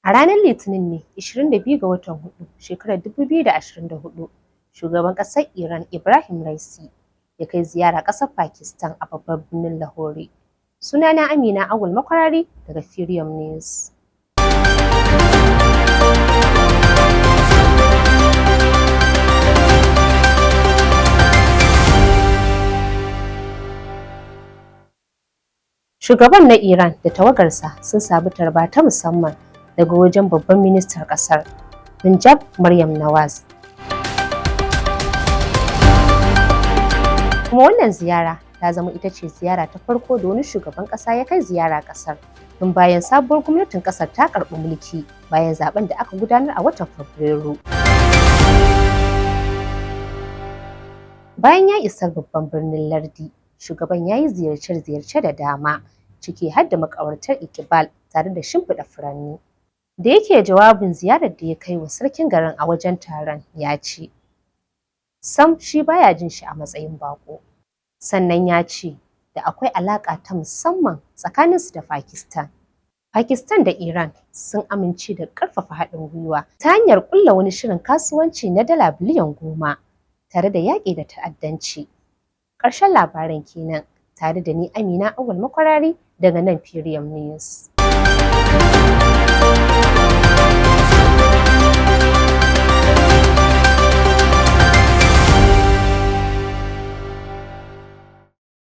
A ranar Litinin ne 22 ga watan Hudu shekarar 2024, shugaban ƙasar Iran Ibrahim Raisi ya kai ziyara ƙasar Pakistan a babban birnin Lahore. Sunana Amina Awul Makwarari daga Freedom News. Shugaban na Iran da tawagarsa sun samu tarba ta musamman daga wajen babban ministan kasar, Punjab Maryam Nawaz. Kuma wannan ziyara ta zama ita ce ziyara ta farko da wani shugaban kasa ya kai ziyara kasar tun bayan sabuwar gwamnatin kasar ta karɓi mulki bayan zaben da aka gudanar a watan Fabrairu. Bayan ya isa babban birnin lardi, shugaban ya yi ziyarce-ziyarce da dama, ciki har da makabartar Iqbal tare da shimfiɗa furanni. Da yake jawabin ziyarar da ya kai wa sarkin garin a wajen taron, ya ce, sam shi baya jin shi a matsayin baƙo. Sannan ya ce da akwai alaƙa ta musamman tsakaninsu da Pakistan. Pakistan da Iran sun amince da ƙarfafa haɗin gwiwa ta hanyar ƙulla wani shirin kasuwanci na dala biliyan 10 tare da yaƙi da ta'addanci. Ƙarshen labaran kenan tare da ni Amina Awal Makwarari daga nan Freedom News.